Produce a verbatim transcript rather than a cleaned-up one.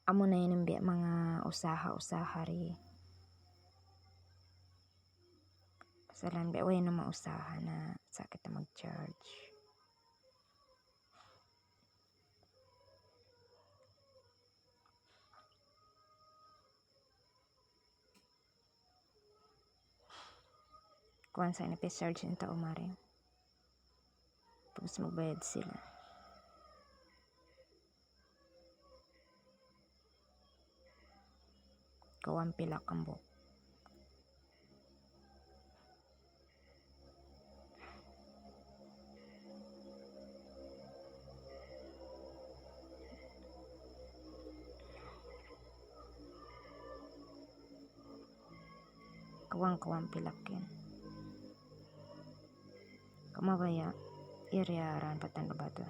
Amu na yan in biya' manga usaha-usaha di. Pasalan biya' way na mausaha na sa' kita mag-charge. Kuwan sa' ini pa-charge in tau mari. Tapos magbayad sila. Kawhaan pilak hambuuk. Kawhaan, kawhaan pilak yan. Kaw mabaya', iriyaran pa Tandu Batu.